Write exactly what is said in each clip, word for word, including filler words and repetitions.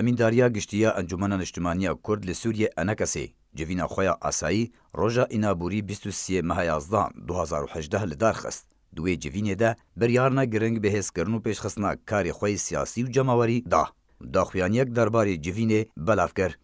Emîndariya Giştî ya Encûmena Niştimanî ya Kurd li Sûriyê, ENKS'ê, civîna xwe ya asayî roja Înaborî bîst û sê meha yazdehan du hazar û hejdeh li dar xist. Di wê civînê de biryarna giring bi hêzkirin û pêşxistina karê xwe yê siyasî û cemawerî da. Daxuyaniyek derbarê civînê belav kir.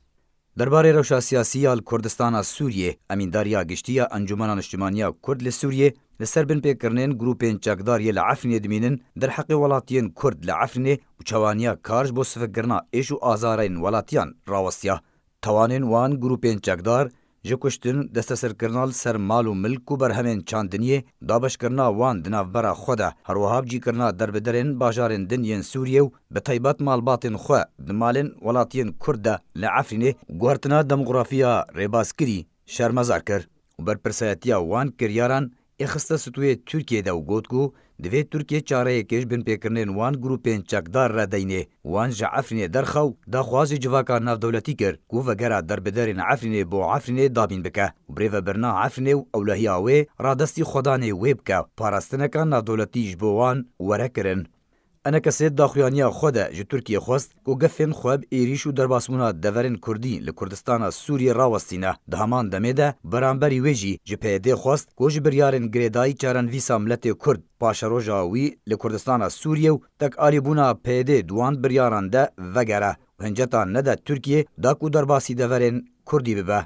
Derbarê rewşa siyasî ya li Kurdistana Sûriyê, Emîndariya Giştî ya Encûmena Niştimanî ya Kurd li Sûriyê li ser binpêkirinên grûpên çekdar yê li Efrînê dimînin, derheqê welatiyên Kurd li Efrînê û çawaniya kar ji bo sifikkirina êş û azarên welatiyan rawestiya. Tawanên wan grûpên çekdar ji kuştin, desteserkirina li ser mal û milk û berhemên çandiniyê, dabeşkirina wan di navbera xwe de, herwiha bicîkirina derbiderên bajarên din yên Sûriyê û bi taybet malbatên xwe di malên welatiyên Kurd de li Efrînê, guhertina demografiya rêbazkirî şermezar kir û berpirsayetiya wan kiryaran ê xiste stûyê Tirkiyê de û got ku divê Tirkiye çareyekê ji binpêkirinên wan grûpên çekdar re deynê, wan ji Efrînê derxe û daxwaz ji civaka navdewletî kir ku vegera derbiderên Efrînê bo Efrînê dabîn bike û birêvebirina Efrînê û ewlehiya wê radestî xwedanê wê bike, parastineka navdewletî ji bo wan were kirin. ENKS'ê daxuyaniya xwe de ji Tirkiyê xwest ku gefên xwe bi êrîş û derbasbûna deverên Kurdî li Kurdistana Sûriyê rawestîne. Di heman demê de beramberî wê jî ji PYD'ê xwest ku ji biryarên girêdayî çarenivîsa miletê Kurd, paşeroja wî li Kurdistana Sûriyê û tekalîbûna PYD'ê di wan biryaran de vegere û hinceta nede Tirkiyê da ku derbasî deverên Kurdî bibe.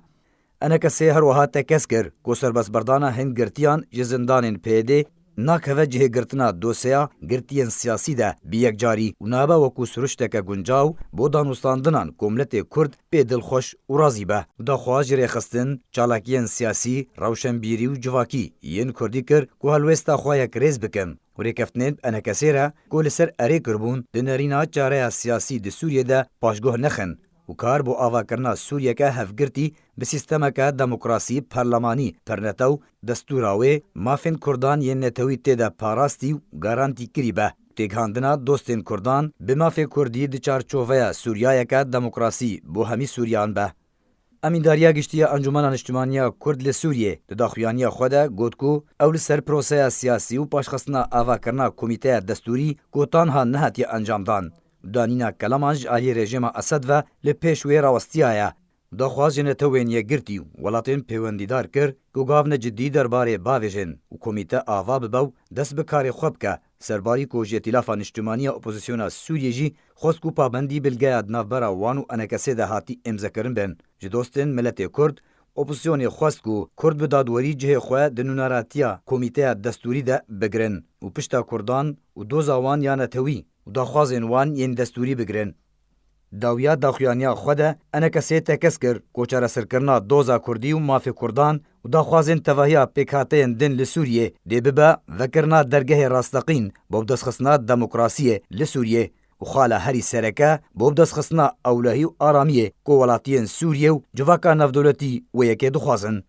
ENKS'ê her wiha tekez kir ku serbestberdana hin girtiyan ji zindanên PYD'ê nakeve cihê girtina dosyeya girtiyên siyasî de bi yekcarî û nabe wekû siruşteke guncaw bo danûstandinan ku miletê Kurd pê dilxweş û razî be û daxwaz ji rêxistin, çalakiyên siyasî, rewşenbîrî û civakî yên Kurdî kir ku helwêsta xwe yekrêz bikin û rêkeftinên ENKS'ê re ku li ser erê kiribûn di nerîna çareya siyasî di Sûriyê de paşguh nexin û kar bo avakirina Sûriyeke hevgirtî bi sîstemeke demokrasî, perlemanî, pernetew, destûra wê, mafên Kurdan yên netewî tê de parastî û garantî kirî be. Têgihandina dostên Kurdan bi mafê Kurdî di çarçoveya Sûriyayeke demokrasî bo hemî Sûriyan be. Emîndariya Giştî ya Encûmena Niştimanî ya Kurd li Sûriyê di daxuyaniya xwe de got ku ew li ser proseya siyasî û paşxistina avakirina komîteya destûrî ku ta niha nehatiye encamdan, danîna keleman ji aliyê rejîma Esed ve li pêş wê rawestiyaye. Daxwaz ji Netewên Yekgirtî û welatên pêwendîdar kir ku gavne cidî derbarê bavêjin û komîte ava bibe û dest bi karê xwe bike. Serbarî ku ji Îtîlafa Niştimanî ya Opozisyona Sûriyê jî xwest ku pabendî bilgeya di navbera wan û ENKS'ê de hatî îmzekirin bin. Ji dostên miletê Kurd, opozisyonê xwest ku Kurd bi dadwerî cihê xwe di nûneratiya komîteya destûrî de bigirin û pişta Kurdan û doza wan ya netewî û daxwazên wan yên destûrî bigirin. Dawiya daxuyaniya xwe de ENKS'ê tekez kir ku çareserkirina doza Kurdî û mafê Kurdan û daxwazên tevahiya pêkhateyên din li Sûriyê dê bibe vekirina dergehê rasteqîn bo bidestxistina demokrasiyê li Sûriyê û xala herî sereke bo bidestxistina ewlehî û aramiyê ku welatiyên Sûriyê û civaka navdewletî wê yekê dixwazin.